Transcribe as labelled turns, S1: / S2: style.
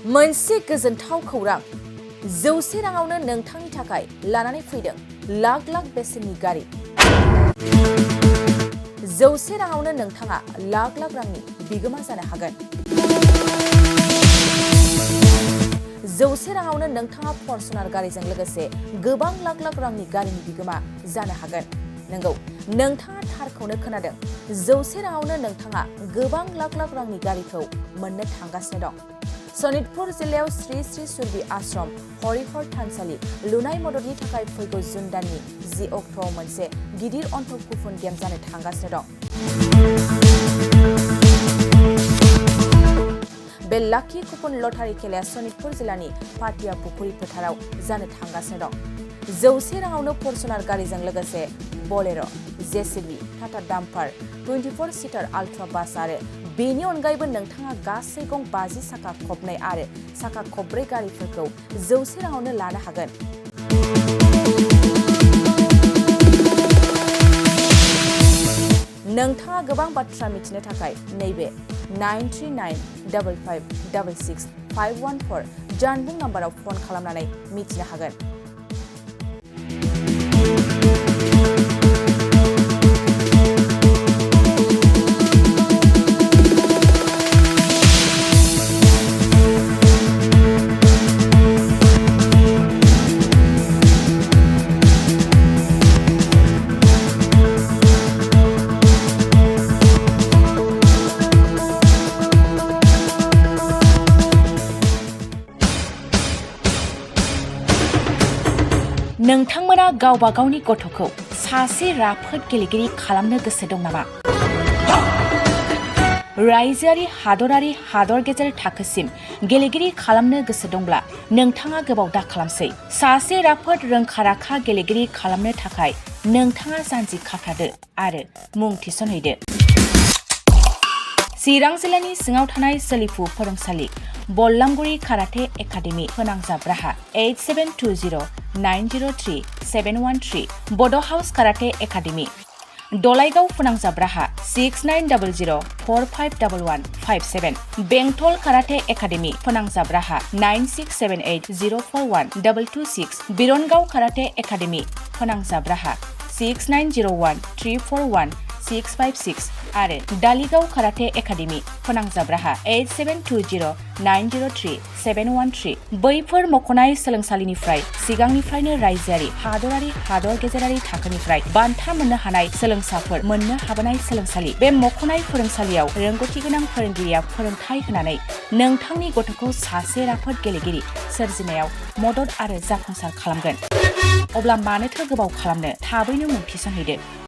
S1: मोनसे गोजोनथाव खौरां 100 राङावनो नोंथांनि थाखाय लानानै फैदों लाख लाख बेसेननि गारि 100 राङावनो नोंथाङा लाख लाख रांनि बिगोमा जानो हागोन 100 राङावनो नोंथाङा फर्चुनार गारिजों लोगोसे गोबां लाख लाख रांनि गारिनि बिगोमा जानो हागोन नंगौ नोंथाङा थारखौनो खोनादों 100 राङावनो नोंथाङा गोबां लाख लाख रांनि गारिखौ मोननो थांगासिनो दं सनितपुर जिल्लायाव श्री श्री सुरभि आश्रम हरिहर थानसालि लुनाय मददनि थाखाय फैगौ जुन दाननि 10 अक्ट'आव मोनसे गिदिर अन्थोब कुपन गेम जानो थांगासिनो दं बे लाकी कुपन लटारि खेलाया सनितपुर जिल्लानि पाटिया पुखुरी फोथाराव जानो थांगासिनो दं 100 राङावनो फर्चुनार गारिजों लोगोसे Bolero JCB Tata dumper 24 seater ultra bus आरो बेनि अनगायैबो नोंथाङा गासै गं 50 साखा खबनै आरो साखा खब्रै गारिफोरखौ 100 राङावनो लानो हागोन नोंथाङा गोबां बाथ्रा मिथिनो थाखाय नैबे 9395566514 जानबुं नाम्बाराव फन खालामनानै मिथिनो हागोन नोंथांमोना गावबा गावनि गथ'खौ सासे राफोद गेलेगिरि खालामनो गोसो दं नामा? रायजोआरि हादरारि हादर गेजेर थाखोसिम गेलेगिरि खालामनो गोसो दंब्ला नोंथाङा गोबाव दा खालामसै सासे राफोद रोंखा-राखा गेलेगिरि खालामनो थाखाय नोंथाङा जानजि खाफ्रादो आरो मुं थिसनहैदो चिरां जिल्लानि सिङाव थानाय सोलिफु फोरोंसालि बल्लामगुरि काराटे एकाडेमि फोनांजाब राहा 8720903713 बड' हाउस काराटे एकाडेमि दलाइगाव फोनांजाब राहा 6900451157 बेंटल काराटे एकाडेमि फोनांजाब राहा 9678041226 बिरनगाव काराटे एकाडेमि फोनांजाब राहा 6901341656 आरो दालिगाव काराटे एकाडेमि फोनांजाब राहा 8720903713 बैफोर मख'नाय सोलोंसालिनिफ्राय सिगांनिफ्रायनो रायजोआरि हादरारि हादर गेजेरारि थाखोनिफ्राय बान्था मोननो हानाय सोलोंसाफोर मोननो हाबोनाय सोलोंसालि बे मख'नाय फोरोंसालियाव रोंगौथि गोनां फोरोंगिरिया फोरोंथाय होनानै नोंथांनि गथ'खौ सासे राफोद गेलेगिरि सोरजिनायाव मदद आरो जाफुंसार खालामगोन अब्ला मानोथो गोबाव खालामनो थाबैनो मुं थिसनहैदो